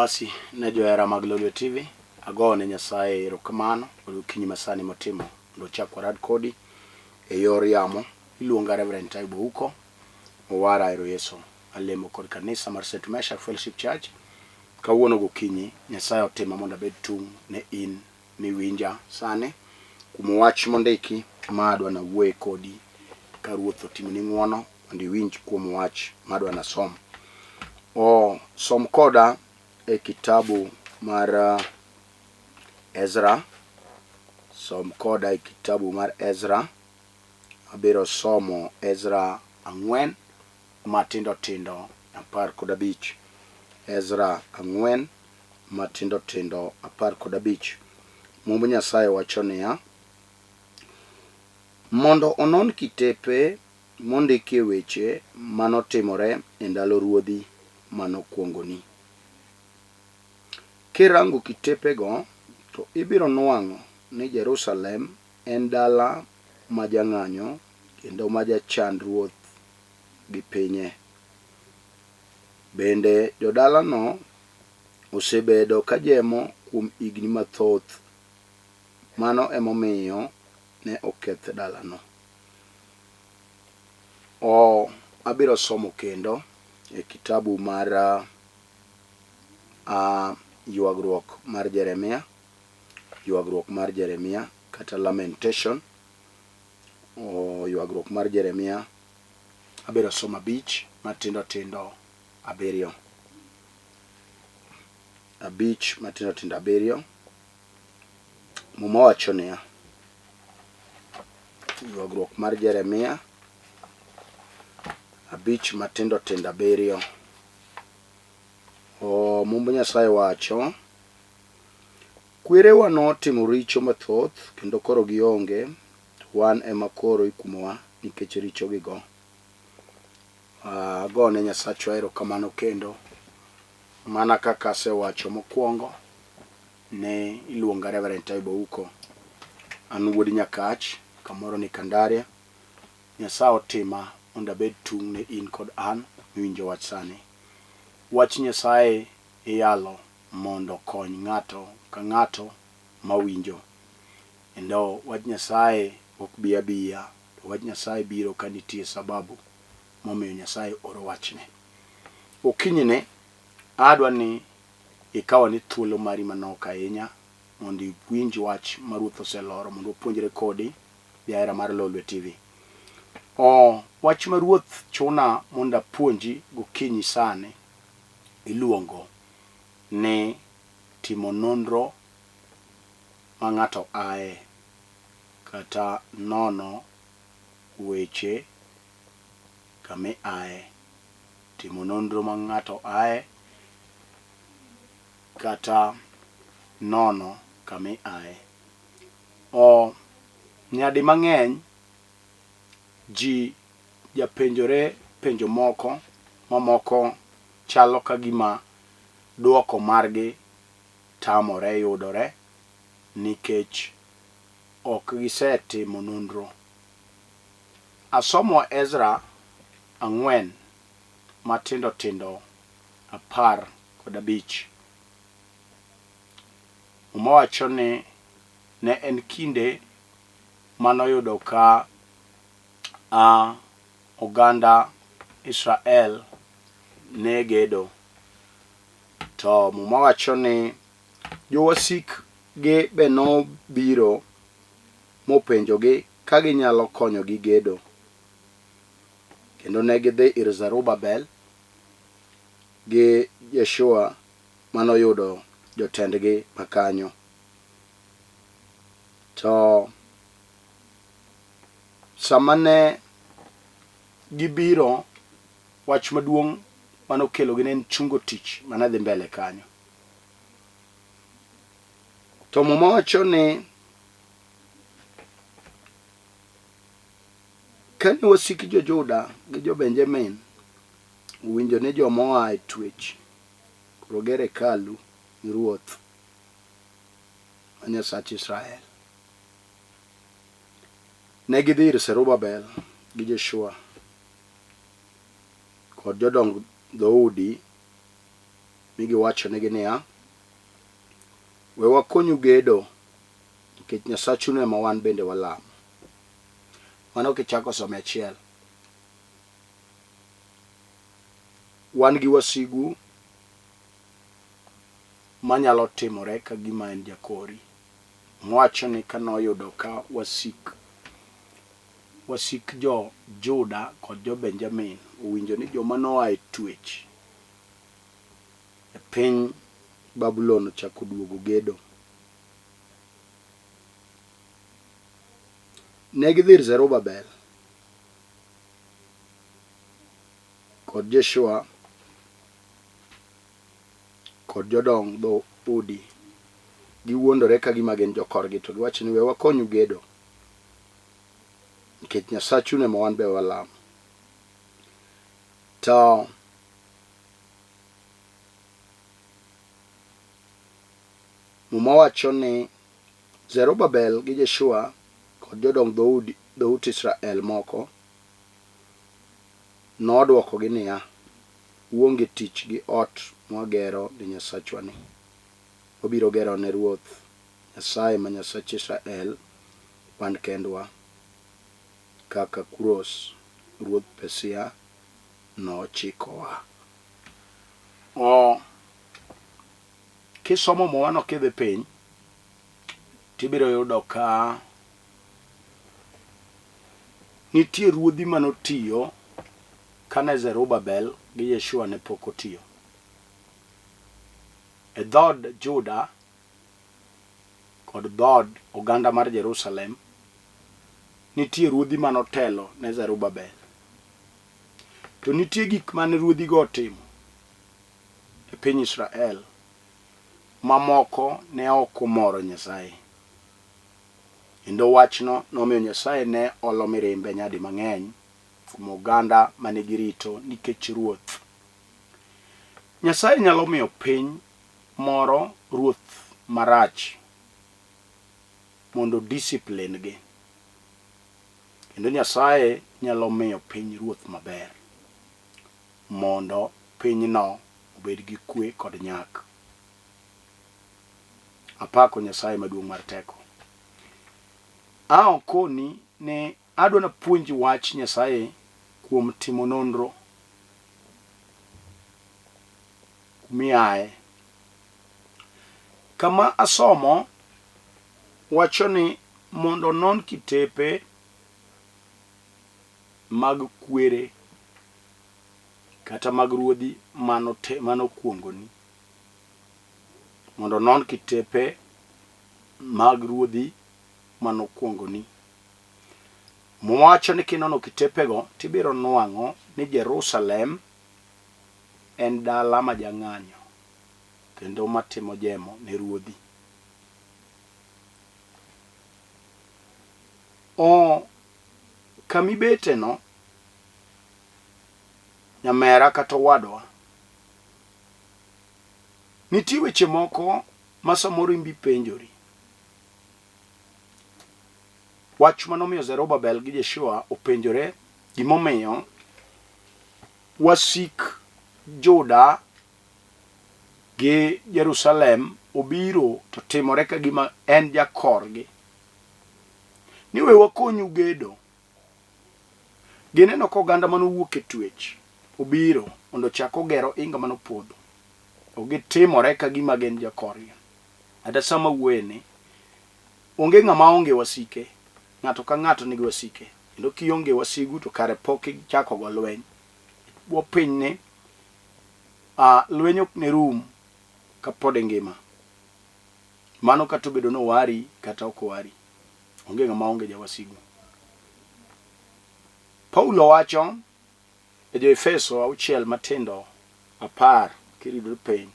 Basi ne johera mag Lolwe TV, agoyo ne Nyasaye erokamano kod okinyi masani motimo mondo ochak warad kodi e yor yamo. Iluonga Reverend Taibu Ouko, Owara Ahero Yesu. Alemo kod kanisa mar St. Meshach Fellowship Church. Kawuono gokinyi Nyasaye otima mondo abed tung' ne in miwinja sani kuom wach mondiki ma adwa nawuoye kodi ka Ruoth otimoni ng'wono mondo iwinj kuom wach ma adwa nasom. O som koda e kitabu mar Ezra, som koda e kitabu mar Ezra. Abiro somo Ezra ang'wen matindo tindo 15. Ezra ang'wen matindo tindo 15. Mumb Nyasaye wacho niya, Mondo onon kitepe mondikie weche ma notimore e ndalo ruodhi ma nokwongoni. Kirango kitepego, to ibiro nwang'o ni Jerusalem en dala ma jang'anyo kendo ma jachand ruoth gi pinye. Bende jodalano osebedo ka jemo kuom higni mathoth, mano emomiyo ne oketh dalano. O Abiro somo kendo e kitabu mar uh, Ywagruok mar Jeremia, Ywagruok mar Jeremia kata Lamentation. O Ywagruok mar Jeremia abiro somo abich matindo tindo abiriyo. Abich matindo tindo abiriyo. Muma wacho niya, Ywagruok mar Jeremia abich matindo tindo abiriyo. O, Mumb Nyasaye wacho, Kwerewa notimo richo mathoth kendo koro gionge, to wan ema koro ikumowa nikech richogigo. Agone Nyasachwa erokamano kendo mana kaka asewacho mokwongo ne iluonga Reverend Taibo Ouko. An wuod Nyakach kamoro ni Kandaria. Nyasaye otima mondo abed tung' ne in kod an miwinjo wach sani. Wach Nyasaye iyalo mondo okony ng'ato ka ng'ato mawinjo. Kendo wach Nyasaye ok bi abiya, to wach Nyasaye biro ka nitie sababu momiyo Nyasaye oro wachne. Okinyini adwa ni ikaw ane thuolo mari manok ahinya mondo iwinj wach ma Ruoth oseloro mondo wapuonjre kodi jahera mar Lolwe TV. O, wach ma Ruoth chuna mondo apuonji gokinyi sani iluongo ni timo nonro ma ng'ato aye kata nono weche kama iaye. Timo nonro ma ng'ato aye kata nono kama iaye. O Nyadi mang'eny ji japenjore penjo moko ma moko chalo ka gima dwoko margi tamore yudore nikech ok gisetimo nonro. Asomo Ezra ang'wen matindo tindo 15. Muma wacho ni ne en kinde manoyudo ka a oganda Israel ne gedo. To Muma wacho ni jowasikgi be nobiro mopenjogi ka ginyalo konyogi gedo. Kendo ne gidhi ir Zerubabel gi Jeshua ma noyudo jotendgi ma kanyo. To sama ne gibiro, wach maduong' mane okelogi ne en chungo tich mane dhi mbele kanyo. To Muma wacho ni kane wasik jo-Juda gi jo-Benjamin owinjo ni joma oa e twech koro ger hekalu ni Ruoth ma Nyasach Israel, ne gidhi ir Zerubabel gi Jeshua kod jodong dhoudi Mi giwachonegi niya, We wakonyu gedo, nikech Nyasachuno ema wan bende walamo. Mano kichako some achiel. Wan gi wasigu manyalo timore ka gima en jakori. Mwacho ni ka noyudo ka wasik wasik jo Juda kod jo Benjamin owinjo ni joma noa e twech e piny Babulon ochako duogo gedo. Ne gidhi ir Zerubabel kod Jeshua kod jodong dhoudi, giwuondore ka gima gin jokorgi to giwacho ni we wakonyu gedo nikech Nyasachuno ema wan be walamo. To Muma wacho ni Zerubabel gi Jeshua kod jodong dhoudi dhout Israel moko nodwokogi niya, Uonge tich gi ot mwagero ni Nyasachwani. Wabiro gero ne Ruoth Nyasaye ma Nyasach Israel wan kendwa, kaka Kuros ruodh Persia nochikowa. O Kisomo Mumano kidhi piny, tibiro yudo ka nitie ruodhi ma notiyo kane Zerubabel gi Yeshua ne pok otiyo. E dhood Juda kod dhood oganda mar Jerusalem, nitie ruodhi ma notelo ne Zerubabel. To nitie gik mane ruodhigo otimo e piny Israel mamoko ne ok omoro Nyasaye. Kendo wachno nomiyo Nyasaye ne olo mirimbe nyadi mang'eny kuom oganda mane girito nikech ruoth. Nyasaye nyalo miyo piny moro ruoth marach mondo discipline gi. Kendo Nyasaye nyalo miyo piny ruoth maber mondo pinyno obed gi kwe kod nyak. Apako Nyasaye maduong' mar teko. A okoni ni adwa napuonji wach Nyasaye kuom timo nonro kumiaye. Kama asomo wacho ni mondo onon kitepe mag kwere kata mag ruodhi manokuongoni, mondo onon kitepe mag ruodhi manokuongoni. Muma wacho ni kinono kitepego tibiro nwang'o ni Jerusalem en dala ma jang'anyo kendo matimo jemo ne ruodhi. O kamibeteno nyamera kata owadwa, nitie weche moko ma samoro in be ipenjori. Wach ma nomiyo Zerubabel gi Jeshua openjore gimomiyo wasik Juda gi Jerusalem obiro to timore ka gima en jakorgi. Ni we wakonyu gedo. Gineno ka oganda mane owuok e twech obiro mondo ochak oger ohinga mane opodho. To gitimore ka gima gin jokorgi. Kata sama awuoyeni, onge ng'ama onge wasike. Ng'ato ka ng'ato nigi wasike. Kendo kionge wasigu to kare pok ichako go lweny. E bwo pinyni, ah, lweny ok ne rum kapod ingima. Mano kata obedo ni owari kata ok owari. Onge ng'ama onge jawasigu. Paulo wacho e Jo-Efeso auchiel matindo apar kiridori piny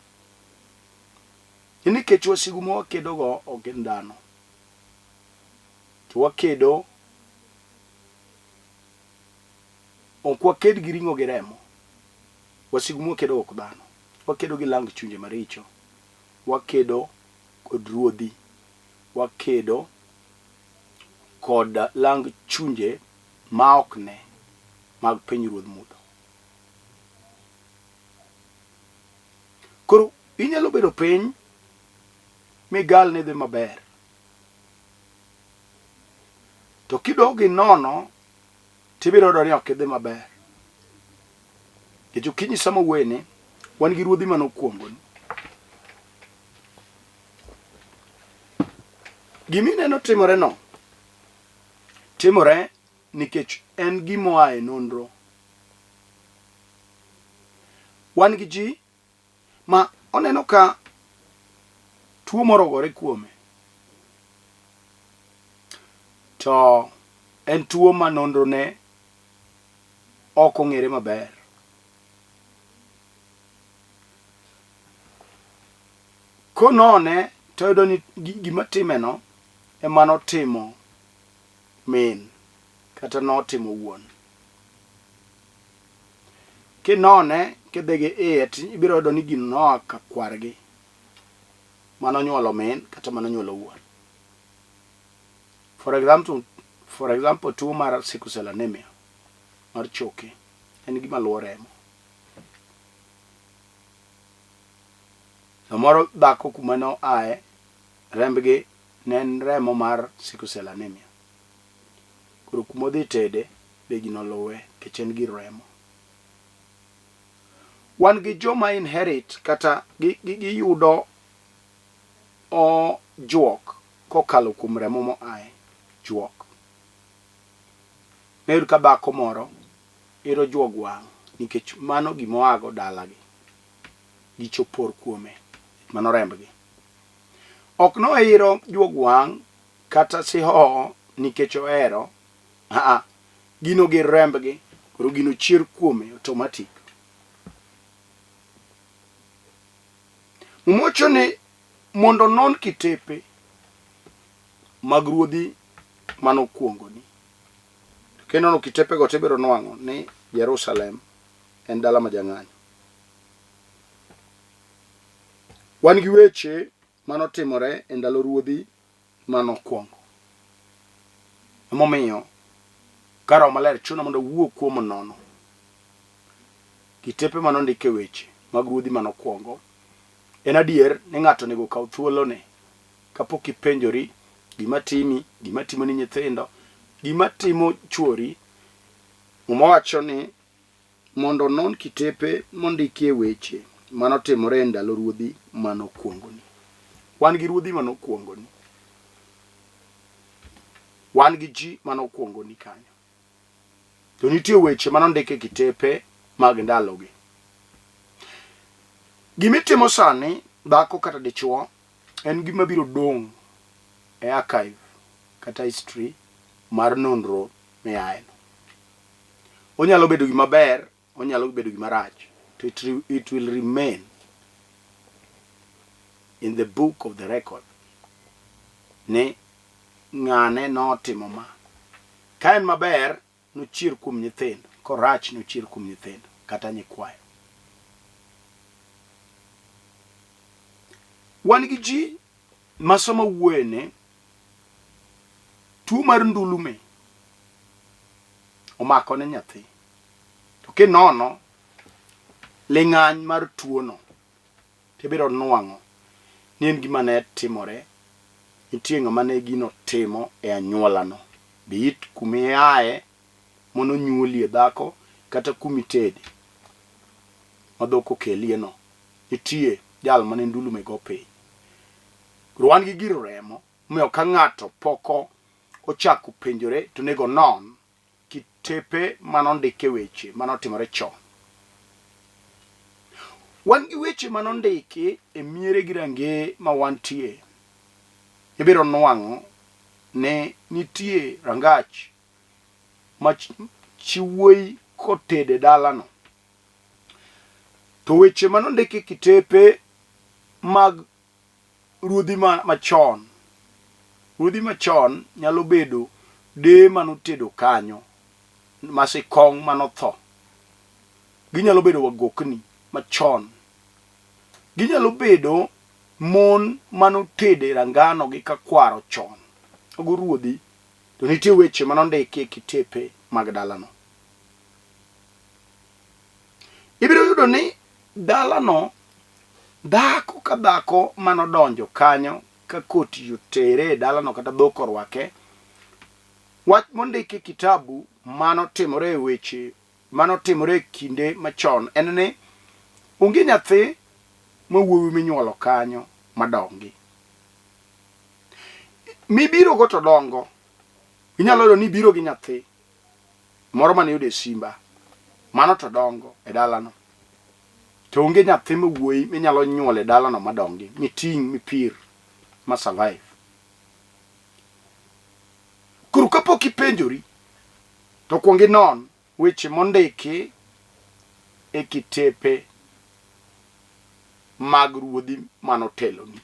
ni nikech wasigu ma wakedogo ok gin dhano, to wakedo ok waked gi ring'o gi remo. Wasigu ma wakedogo ok dhano. Wakedo gi lang chunje maricho, wakedo kod ruodhi, wakedo kod lang chunje ma ok ne mag pinyruodh mudho. Koro inyalo bedo piny migal ni dhi maber. To kidog inono tibiro yudo ni ok idhi maber. Nikech okinyi sama wuoyeni, wan gi ruodhi mane okuongoni. Gima ineno timoreno, timore nikech en gima oa e nonro. Wan gi ji ma oneno ka tuo moro ogore kuome to en tuo ma nonro ne ok ong'ere maber. Konone to oyudo ni gima timeno ema notimo min kata notimo wuon. Kinone kidhi gi iye to ibiro yudo ni gino noa ka kwargi manonyuolo min kata manonyuolo wuon. For example, for example tuo mar sickle cell anemia mar choke en gima luwo remo. Samoro dhako kuma noaye rembgi ne en remo mar sickle cell anemia. Koro kuma odhi tede be gino luwe nikech en gir remo. Wan gi joma inherit kata giyudo o juok kokalo kuom remo moaye juok. Niyud ka dhako moro iro juog wang' nikech mano gima oago dalagi. Gicho por kuome mano rembgi. Ok noiro juog wang' kata sihoho nikech ohero, aa, gino gir rembgi, koro gino chier kuome automatic. Muma wacho ni mondo onon kitepe mag ruodhi mane okuongoni. To kinono kitepego to ibiro nwang'o ni Jerusalem en dala ma jang'anyo. Wan gi weche mane otimore e ndalo ruodhi mane okwongo. Emomiyo ka Roho Maler chuna mondo awuo kuom nono kitepe mane ondike weche mag ruodhi mane okwongo, en adier ni ng'ato onego okaw thuolone kapok ipenjori gima timi, gima timoni nyithindo, gima timo chuori. Muma wacho ni mondo onon kitepe mondikie weche ma notimore e ndalo ruodhi ma nokwongoni. Wan gi ruodhi ma nokwongoni. Wan gi ji ma nokwongoni kanyo. To nitie weche ma nondik e kitepe mag ndalogi. Gima itimo sani, dhako kata dichwo, en gima biro dong' e archive kata history mar nonro miaeno. Onyalo bedo gima ber, onyalo bedo gima rach, to it, it will remain in the book of the record ni ng'ane notimo ma. Ka en maber, nochier kuom nyithindo, korach nochier kuom nyithindo kata nyikwayo. Wan gi ji ma sama wuoyene tuo mar ndulume omako ne nyathi to kinono ling'any mar tuono tibiro nwang'o ni en gima ne timore nitie ng'ama ne gino timo e anyuolano be it kuma iaye mono nyuolie dhako kata kuma itede ma dhok okelie no nitie jal mane ndulume go piny. Koro wan gi gir remo omiyo ka ng'ato pok ochako penjore to onego onon kitepe mane ondike weche mane otimore chon. Wan gi weche mane ondiki e miere gi rangeye ma wantie. Ibiro nwang'o ni nitie rangach ma chi wuoyi kotede dalano to weche mane ondiki e kitepe mag ruodhi ma, machon ruodhi machon nyalo bedo deye mane otedo kanyo masikong' mane otho ginyalo bedo wagokni machon ginyalo bedo mon mane otedo e rangano gi kakwaro chon ogo ruodhi to nitie weche mane ondiki e kitepe mag dalano ibiro yudo ni dalano Dhako ka dhako manodonjo kanyo ka koti otere e dalano kata dhok orwake, wach mondiki e kitabu manotimore e weche manotimore e kinde machon en ni onge nyathi ma wuowi minyuolo kanyo madongi. Mibirogo to dongo. Inyalo yudo ni ibiro gi nyathi moro mane iyudo e simba, mano to dongo e dalano. To onge nyathi ma wuoyi minyalo nyuolo e dalano madongi, miting', mipir, ma survive. Koro kapok ipenjori, to kuong inon weche mondiki e kitepe mag ruodhi manoteloni.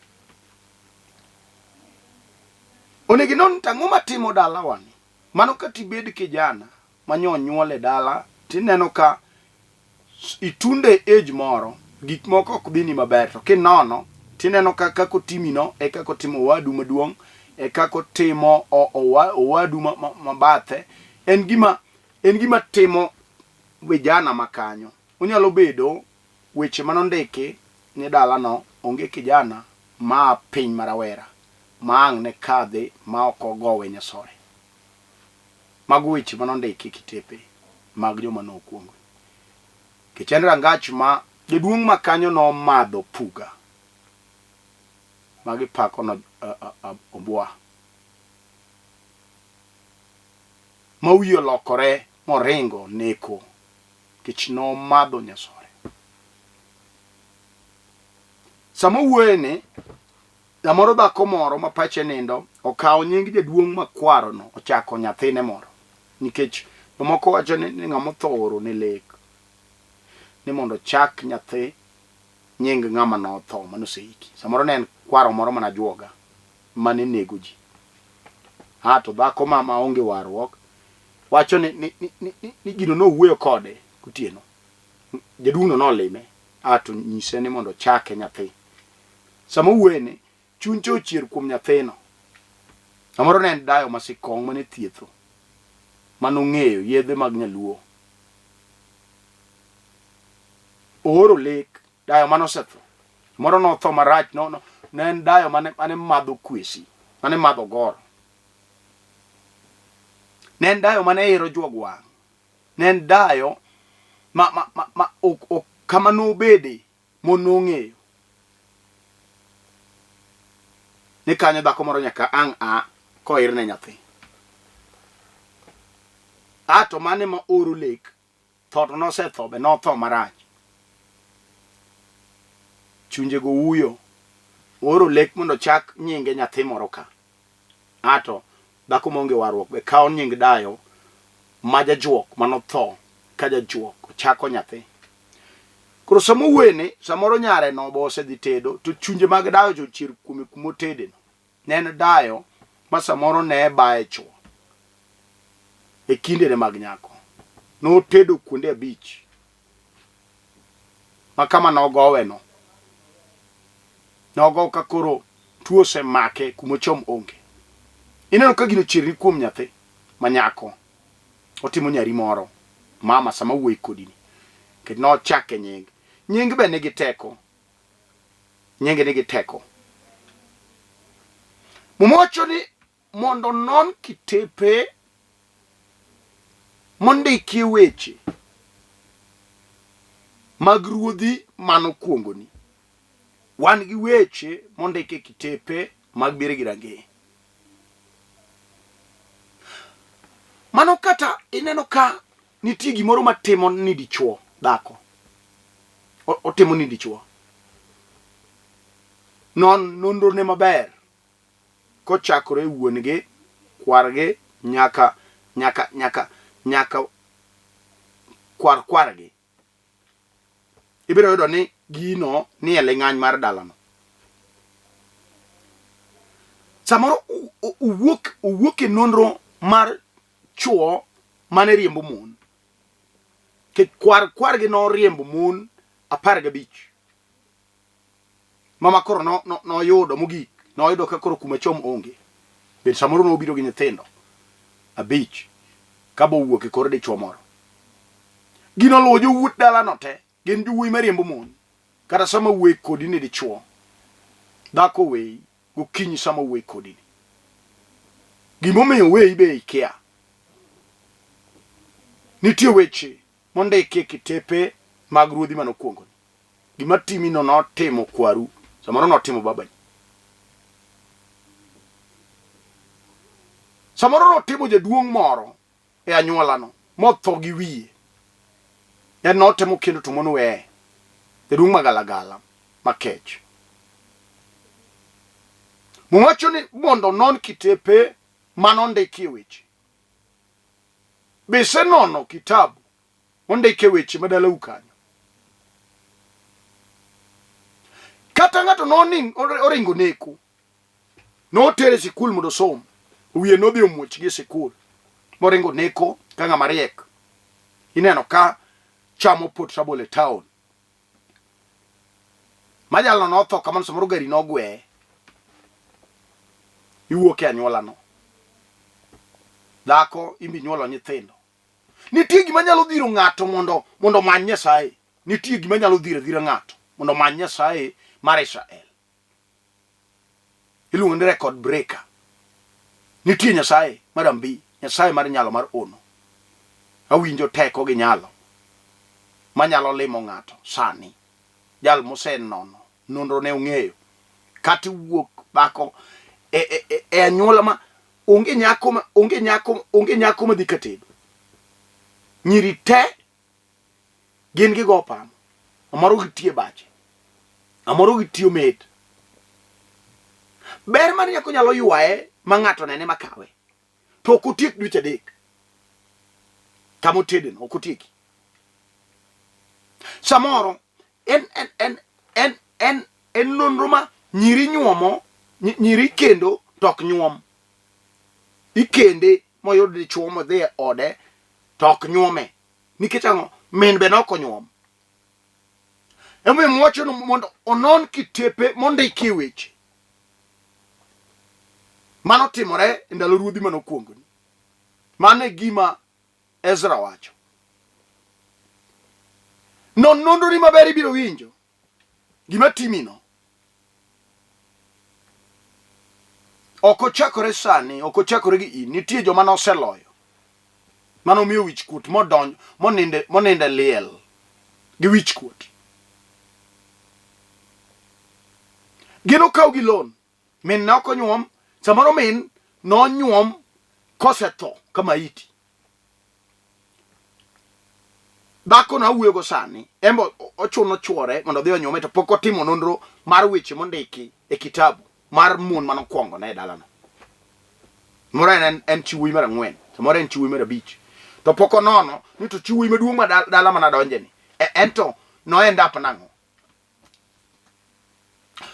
Onego inon to ang'o matimo dalawani. Mano kata ibed kijana ma nyo onyuol e dala tineno ka itunde age moro gik moko ok dhini maber to kinono tineno ka kaka otimino e kaka otimo owadu maduong' e kaka otimo owadu ma bathe en gima en gima timo vijana ma kanyo onyalo bedo weche manondiki ni dalano onge kijana ma piny ma rawera ma ang' ne kadhi ma ok ogowe nyasore. Mago weche mane ondiki e kitepe mag joma nokwongo. Nikech en rangach ma jaduong' ma kanyo nomadho puga ma gipako no obwa ma wiye olokore moringo neko nikech nomadho nyasore. Sama owuoye ni Samoro dhako moro ma pache nindo okawo nying jaduong' makwarono ochako nyathine moro. Nikech jomoko wacho ni, ni ng'ama otho ooro ne lek ni mondo ochak nyathi nying ng'ama notho mane oseiki. Samoro ne en kwaro moro mana ajuoga mane nego ji. Ha to dhako ma maonge warruok wacho ni, ni, ni, ni, ni, ni gino nowuoyo kode gotieno. Jaduong'no nolime a to nyise ni mondo ochake nyathi. Sama owuoyeni, chuny cha ochier kuom nyathino. Samoro ne en dayo ma sikong' mane thietho, mane ong'eyo yedhe mag nyaluo. Ooro lek, dayo mane osetho. Moro notho marach, no, no, ne en dayo mane, mane madho kwesi, mane madho goro. Ne en dayo mane iro juog wang'. Ne en dayo ma, ma, ma, ma ok, ok, kama nobede Mon nong'eyo ni kanyo dhako moro nyaka ang' a koirne nyathi. A to mane ma oro lek, tho to nosetho be notho marach. Chunjego wuyo. Ooro lek mondo ochak nyinge nyathi moro ka. Ato dhako maonge warruok be kawo nying dayo ma jajuok manotho ka jajuok ochako nyathi. Koro sama owuoyeni, samoro nyare no be osedhi tedo to chunje mag dayo cho ochier kuome kuma otede no. Ne en dayo ma samoro ne baye chwo e kindene mag nyako. Notedo kuonde abich ma kama nogowe no. Nogow ka koro tuo osemake kuma ochom onge. Ineno ka gino ochierni kuom nyathi ma nyako. Otimo nyari moro mama sama wuoyi kodi ni. Nikech nochake nying. Nying be nigi teko. Nying nigi teko. Muma wacho ni mondo non kitepe mondikie weche mag ruodhi manokwongoni. Wan gi weche mondik e kitepe mag Bere gi Rangeye. Mano kata ineno ka nitie gimoro matimo ni dichuo dhako. Otimo ni dichuo. Non nonrone maber kochakore wuon-gi, kwargi nyaka nyaka nyaka nyaka kwar kwargi. Ibiro yudo ni gino ni e ling'any mar dalano. Samoro owuok owuok e nonro mar chuo mane riembo mon. Nikech kwar kwargi noriembo mon 15. Mama koro no, no, noyudo mogik noyudo ka koro kuma chom onge. Bed samoro nobiro gi nyithindo abich ka bowuok e kor dichuo moro. Gino luwo jowuot dalano te, gin jowuoyi mariembo mon. Kata sama wuoyi kodi ni dichuo, dhako oweyi gokinyi sama wuoyi kodi ni. Gimomiyo oweyi be ikia. Nitie weche mondiki e kitepe mag ruodhi mane okwongoni. Gima timino notimo kwaru, samoro notimo babani. Samoro notimo jaduong' moro e anyuolano motho gi wiye. En notemo kendo to mon weye. Jaduong' magalagala makech. Muma wacho ni mondo onon kitepe mane ondikie weche. Be isenono kitabu mondike weche ma dalau kanyo? Kata ng'ato noning oringo neko, notere e sikul mondo osom, wiye nodhi omuoch gi e sikul, moringo neko ka ng'ama riek. Ineno ka chamo pot rabolo e town. Ma jalno notho kamano samoro gari nogweye. Iwuok e anyuolano. Dhako imbi nyuolo nyithindo. Nitie gima nyalo dhiro ng'ato mondo mondo omany Nyasaye. Nitie gima nyalo dhiro adhira ng'ato mondo omany Nyasaye mar Israel. Iluongo ni record breaker. Nitie Nyasaye mar ambi, Nyasaye mar nyalo mar ono. Awinjo teko gi nyalo manyalo limo ng'ato sani. Jal mosenono nonro ne ong'eyo. Kata iwuok dhako e, e, e, e anyuola ma onge nyako ma onge nyako onge nyako madhi ka tedo. Nyiri te gin gigo pamo. Amoro gitiyo e bache. Amoro gitiyo met. Ber mar nyako nyalo ywaye ma ng'ato nene makawe. To ok otiek dweche adek. Kama otedeno ok otieki. Samoro en en en en en en nonro ma nyiri nyuomo nyiri kendo to ok nyuom. Ikende moyud dichuo modhi e ode to ok nyuome. Nikech ang'o? Min be nok onyuom. Emomiyo wacho ni mondo onon kitepe mondikie weche. Mano timore e ndalo ruodhi mane okwongoni. Mano e gima Ezra wacho. Non nonroni maber ibiro winjo gima timino. Ok ochakore sani, ok ochakore gi in. Nitie joma noseloyo. Mano miyo wichkuot modonj moninde moninde liel gi wichkuot. Gin okaw gi loan. Min ne ok onyuom, samoro min nonyuom kosetho ka maiti. Dhako no awuoyogo sani, en be ochuno chuore mondo odhi onyuome to pok otimo nonro mar weche mondiki e kitabu mar mon mane okwongo ne e dalano. Moro en, en chi wuoyi mar ang'wen, samoro en chi wuoyi mar abich. To pok onono ni to chi wuoyi maduong' ma dala mana donje ni, e, en to no end up nang'o?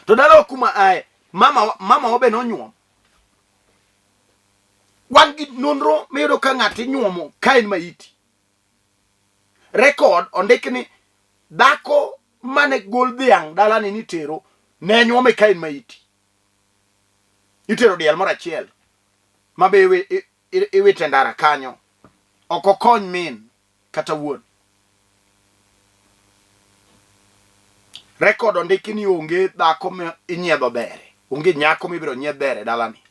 To dalawa kuma ae, mama mama be nonyuom. Wan gi nonro miyudo ka ng'ato inyuomo ka en maiti. Rekod ondik ni dhako mane gol dhiang' dalani nitero ne nyuome ka en maiti. Itero diel moro achiel ma be iwite ndara kanyo. Ok okony min kata wuon. Rekod ondiki ni onge dhako ma inyiedho dhere, onge nyako mibiro nyiedh dhere dalani.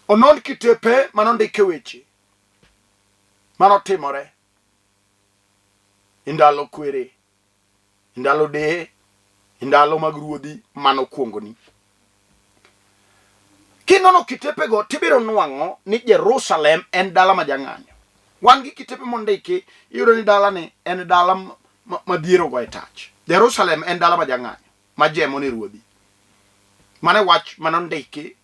Onon kitepe mane ondike weche mane otimore e ndalo kwere e ndalo deye, e ndalo mag ruodhi mane okwongoni. Kinono kitepego tibiro nwang'o ni Jerusalem en dala ma jang'anyo. Wan gi kitepe mondiki, iyudo ni dalani en dala ma dhier ogoye tach. Jerusalem en dala ma jang'anyo, ma jemo ne ruodhi. Mano e wach mane ondiki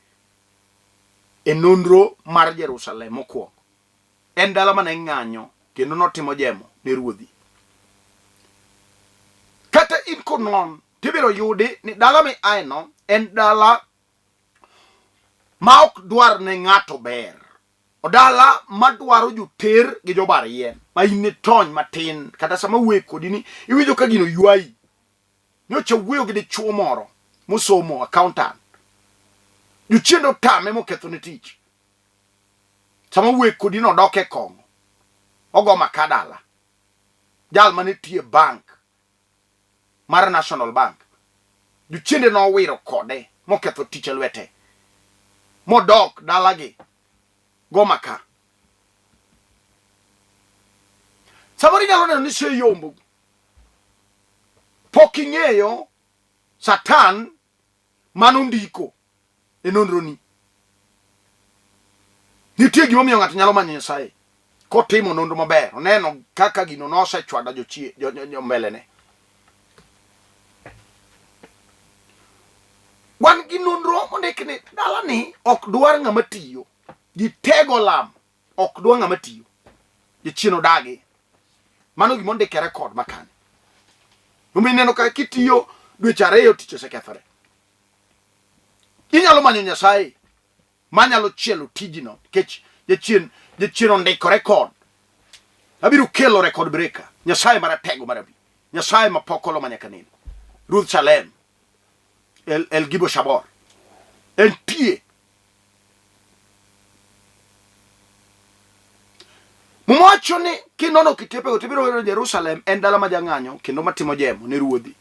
e nonro mar Jerusalem mokwongo. En dala mane ng'anyo kendo notimo jemo ne ruodhi. Kata in konon tibiro yudi ni dala mi aeno en dala ma ok dwar ne ng'ato ber. Odala madwaro joter gi jobar yien ma in ne tony matin kata sama wuoye kodi ni iwinjo ka gino ywayi. Nyocha wuoyo gi dichuo moro mosomo accountant. Jochiende otame moketho ne tich. Sama wuoye kodi no odok e kong'o. Ogo maka dala. Jal mane tiyo e bank mar National Bank. Jochiende nowiro kode moketho tich e lwete. Modok dalagi goma ka. Samoro inyalo neno ni iseyombo. Pok ing'eyo Satan mano ndiko e nonroni. Nitie gimomiyo ng'ato nyalo manyo Nyasaye kotimo nonro maber, oneno kaka gino nosechwado jochie jo mbelene. Wan gi nonro mondik ni dalani ok dwar ng'ama tiyo, gitego lam ok dwar ng'ama tiyo, jachien odagi. Mano gima ondik e rekod makani. Omiyo ineno ka kitiyo dweche ariyo tich osekethore. Inyalo manyo Nyasaye manyalo chielo tijino nikech jachien jachien ondiko rekod. Abiro kelo record breaker. Nyasaye maratego marabi. Nyasaye mapok olo manyaka nene. Ruoth Salem. El, El Gibo Shabor. Entie. Muma wacho ni kinono kitepego to ibiro yudo Jerusalem en dala ma jang'anyo kendo matimo jemo ne ruodhi.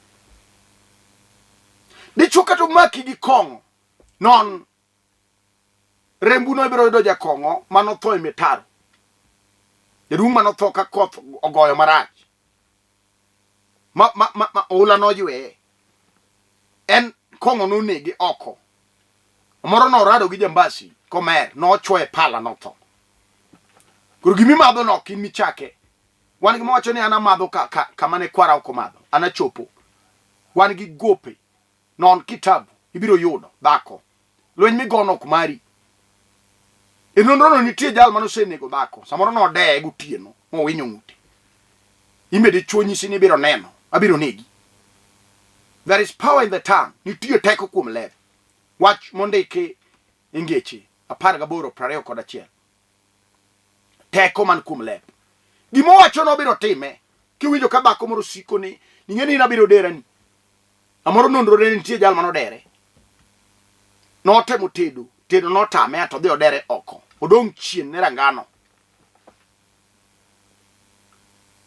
Dichwo kata omaki gi kong'o, non rembuno ibiro yudo jakong'o manotho e mitaro. Jaduong' manotho ka koth ogoyo marach. Ma, ma, ma, ma oula noyweye. En kong'o nonege oko. Moro norado gi jambasi komer, nochwoye pala notho. Koro gima imadho no ok in michake. Wan gi mawacho ni an amadho ka, ka, kama ne kwara ok omadho. An achopo. Wan gi gope. Non kitabu. Ibiro yudo dhako. Lweny migono ok mari. E nonrono nitie jal mane osenego dhako. Samoro nodeye gotieno mowinyo ng'ute. Imbe dichuo nyisi ni ibiro neno. Abiro negi. There is power in the tongue. Nitie teko kuom leb. Wach mondiki e ngeche 18 21. Teko man kuom leb. Gima owacho nobiro time. Kiwinjo ka dhako moro siko ni ing'e ni in abiro derani. Amoro nonro ne nitie jal mane odere. Notemo tedo, tedo notame ato odhi odere oko. Odong' chien ne rangano.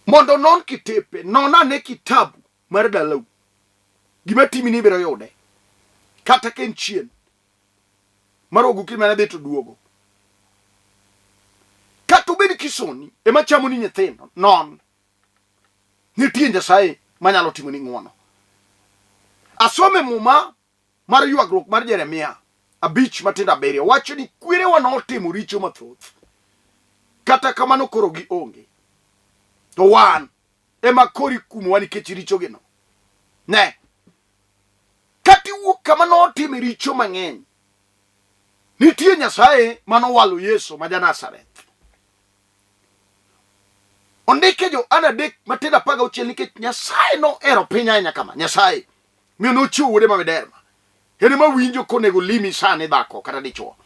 Mondo onon kitepe, non ane kitabu mar dalau. Gima timi ni ibiro yude. Kata ka en chien. Mar oguki mane dhi to duogo. Kata obed kisoni ema chamo ni nyithindo, non. Nitie Nyasaye manyalo timoni ng'wono. Asome muma mar ywagruok mar Jeremia 5 matindo 7 wacho ni kwerewa notimo richo mathoth, kata kamano koro gionge, to wan ema koro ikumowa nikech richogino. Ne, kata iwuok kama notime richo mang'eny, nitie Nyasaye manowalo Yesu ma ja-Nazareth. Ondike Johana 3 matindo 16 nikech Nyasaye nohero piny ahinya kama, Nyasaye miyo nochiwo wuode ma miderma. En ema winjo konego limi sani dhako kata dichwo.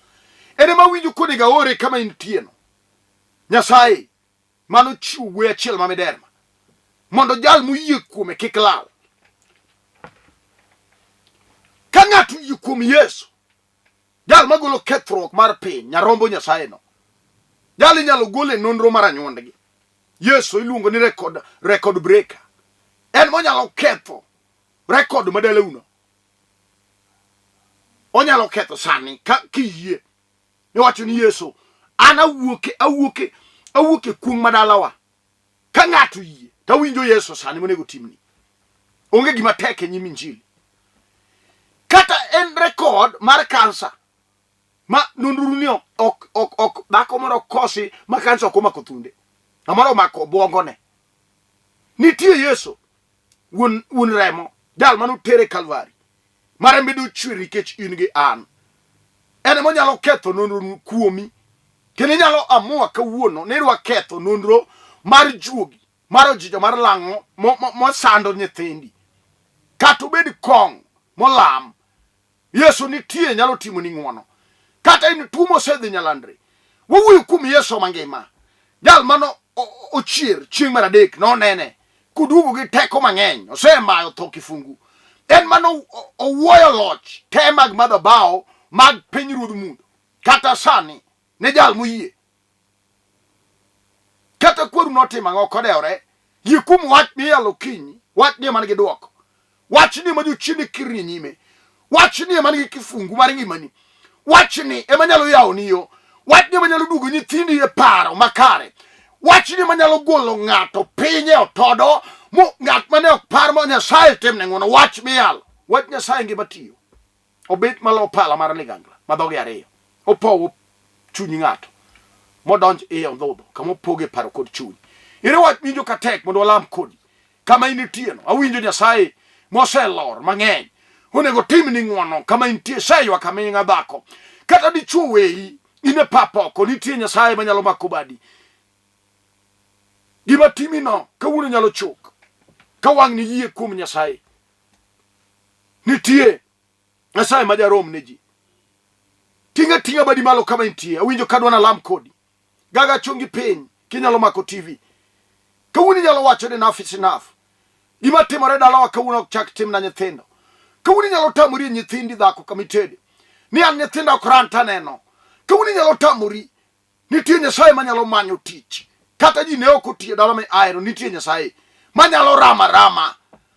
En ema winjo konego aore kama intieno. Nyasaye mano chiwo wuoyi achiel ma miderma mondo jal moyie kuome kik lal. Ka ng'ato oyie kuom Yesu, jal magolo kethruok mar piny, nyarombo Nyasaye no, jal inyalo gol e nonro mar anyuondgi. Yesu iluongo ni record, record breaker. En monyalo ketho record madalauno. Onyalo ketho sani ka kiyie. Iwacho ni Yesu, an awuok awuok awuok e kuong' madalawa. Ka ng'ato yie, to awinjo Yesu sani monego timni. Onge gima tek e nyim Injili. Kata en rekod mar kansa ma nonro ni ok ok ok dhako moro kosi ma kansa ok omako thunde. Amoro omako obwongone. Nitie Yesu wuon wuon remo jal mane otere Kalvari ma rembe dochwer nikech in gi an. En ema onyalo ketho nonro kuomi kendo inyalo amua kawuono ni idwa ketho nonro mar juogi mar ojijo mar lang'o mosando nyithindi kata obed kong' molam Yesu nitie nyalo timoni ng'wono. Kata in tuo mosedhi nyalandre. Wawuoyo kuom Yesu mangima. Jal mano ochier chieng' mar adek nonene koduogo gi teko mang'eny osemayo tho kifungu. En mano owuoyo loch te mag madhabahu mag pinyruodh mudho. Kata sani ne jal moyie. Kata kweru notimo ang'o kodewore. Yie kuom wach miyalo kinyi, wachni ema nigi dwoko. Wachni ema jochiende kirni nyime. Wachni ema nigi kifungu mar ngimani. Wachni ema nyalo yawoni yo. Wachni ema nyalo duogo nyithindi e paro makare. Wachni ema nyalo golo ng'ato piny e otodo mo ng'at mane ok par ma Nyasaye timne ng'wono. Wach miyalo. Wach Nyasaye ngima tiyo. Obet malo pala mar ligangla ma dhoge ariyo. Opowo chuny ng'ato modonj iye ondhudho kama opoge paro kod chuny. Ere wach winjo ka tek mondo walam kodi. Kama initieno, awinjo Nyasaye moselor mang'eny. Onego timni ng'wono kama intie, iseywak aming'a dhako. Kata dichwo weyi, in e pap oko, nitie Nyasaye manyalo mako badi. Gima timino kawuono nyalo chok. Ka wang'ni yie kuom Nyasaye. Nitie Nyasaye ma jarom ne ji. Ting'a ting'a badi malo kama intie. Awinjo kadwa nalam kodi. Gaga chongi piny kinyalo mako TV. Kawuono inyalo wacho ni enough is enough. Gima timore dalawa kawuono ok chak timna nyithindo. Kawuono inyalo tamori e nyithindi dhako kama itede. Ni an nyithinda ok ran taneno. Kawuono inyalo tamori Nitie Nyasaye manyalo manyo tich. Kata ji ne ok otiyo dala mi aero, nitie Nyasaye manyalo rama rama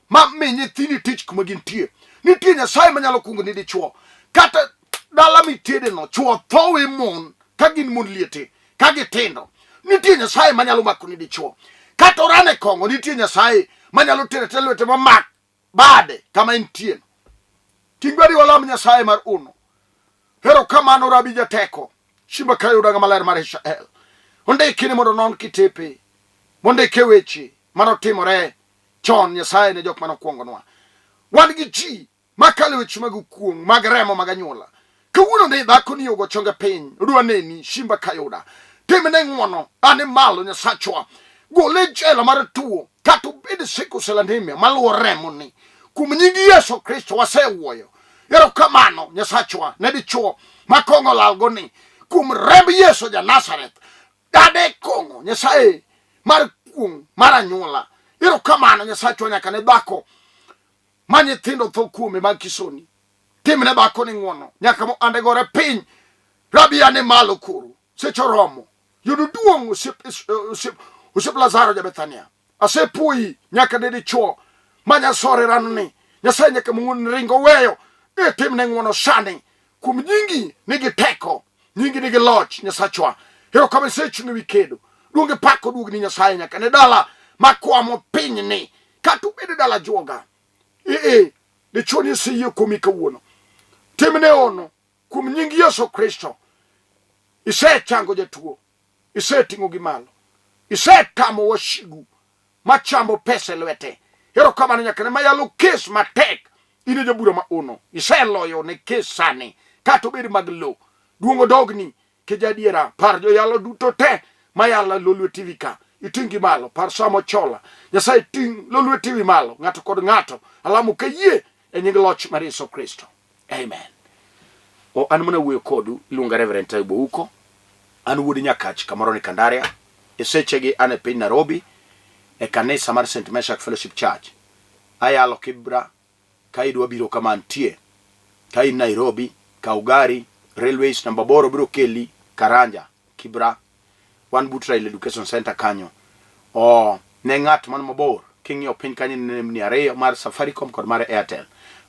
ma mi nyithindi tich kuma gintie. Nitie Nyasaye manyalo kungo ni dichwo. Kata dala mitedeno, chwo tho we mon ka gin mon liete, ka gitindo. Nitie Nyasaye manyalo mako ni dichwo. Kata orane kong'o, nitie Nyasaye manyalo tere te lwete mamak bade kama entie. Ting' badi walam Nyasaye mar uno. Erokamano Rabi Jateko, Simba kayo danga maler mar Israel. Ondiki ni mondo non kitepe, mondike weche manotimore chon Nyasaye ne jok manokwongonwa. Wan gi ji makalo weche mag kuong' mag remo mag anyuola. Kawuono ni dhako ni ogo chonge piny, odwa neni Simba Kayuda. Timne ng'wono, an e malo Nyasachwa. Gole e jela mar tuo, kata obed sickle cell anemia maluwo remoni. Kuom nying Yesu Kristo wasewuoyo. Erokamano Nyasachwa ne dichuo ma kong'o olalgo ni. Kuom remb Yesu ja Nazareth, dade kong'o Nyasaye mar kuong' mar anyuola. Erokamano Nyasachwa nyaka ne dhako ma nyithindo tho kuome mag kisoni. Timne dhako ni ng'wono nyaka mo ande gore piny. Rabia ni malo koro seche oromo. Yudo duong' osiep osiep osiep Lazaro ja Bethania. Asepuoyi nyaka ne dichuo ma nyasore ranni. Nyasaye nyaka mung'un ringo weyo. E timne ng'wono sani. Kuom nyingi nigi teko. Nyingi nigi loch Nyasachwa. Erokamano isechung' ewi kedo. Duong' gi pak oduogni Nyasaye nyaka ne dala makwamo pinyni. Kata obed dala juoga. Ee, dichuo ni oseyie kuomi kawuono. Timne hono kuom nying Yesu Kristo. Isechango jatuo. Iseting'o gi malo. Isetamo wasigu machamo pesa e lwete. Erokamano nyaka ne mayalo kes matek. In e jabura ma uno. Iseloyo ne kes sani. Kata obed mag lo. Duong' odogni. Kech adiera. Par joyalo duto te mayalo Lolwe TV ka. Iting' gi malo. Par Sam Ochola. Nyasaye ting' Lolwe TV malo. Ng'ato kod ng'ato. Alamo kayie e nying loch mar Yesu Kristo. Amen. O, an mana wuoyo kodu, iluonga Reverend Taibo Ouko. An wuod Nyakach kamoro ni Kandaria. E sechegi an e piny Nairobi e kanisa mar St. Meshak Fellowship Church. Ayalo Kibra ka idwa biro kama antie. Ka in Nairobi, kaw gari, Railways namba aboro biro keli Karanja, Kibra. Wan but Raila Education Center kanyo. O, ne ng'at man mabor, king'iyo piny kanyo ineno nembni ariyo mar Safaricom kod mar Airtel.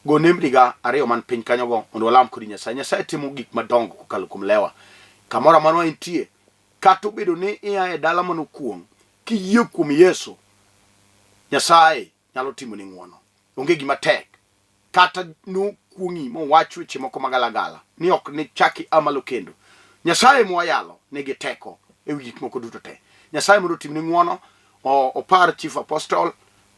Go nembni ga ariyo man piny kanyo go mondo walam kodi Nyasaye. Nyasaye timo gik madongo kokalo kuom lewa. Kamoro amora ma intie, kata obedo ni ia e dala manokuong', kiyie kuom Yesu, Nyasaye nyalo timoni ng'wono. Onge gima tek. Kata nokuong'i mowach weche moko magalagala ni ok nichak ia malo kendo. Nyasaye mwayalo nigi teko ewi gik moko duto te. Nyasaye mondo otimni ng'wono, opar Chief Apostle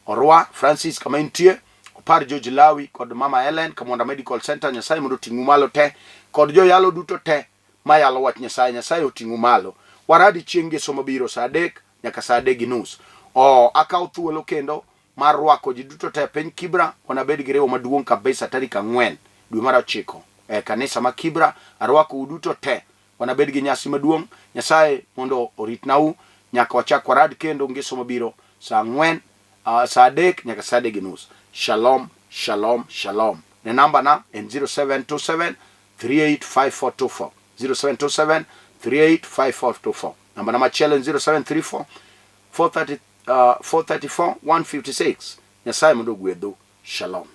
Orwa Francis kama entie, opar George Lawi kod Mama Ellen Kamwanda Medical Center. Nyasaye mondo oting'u malo te kod joyalo duto te mayalo wach Nyasaye. Nyasaye oting'u malo. Waradi chieng' ngeso mabiro saa 3 nyaka saa 3:30. O, akawo thuolo kendo mar rwako ji duto te e piny Kibra. Wanabed gi riwo maduong' kabisa tarik 4 dwe mar 9 e kanisa ma Kibra. Arwakou duto te. Wanabed gi nyasi maduong'. Nyasaye mondo oritnau nyaka wachak warad kendo ngeso mabiro saa 4, saa 3 nyaka saa 3:30. Shalom, shalom, shalom. Ne namba na en 0727 385424 0727 385424. Namba na machielo en 0734 430 434 156. Nyasaye mondo ogwedhu. Shalom.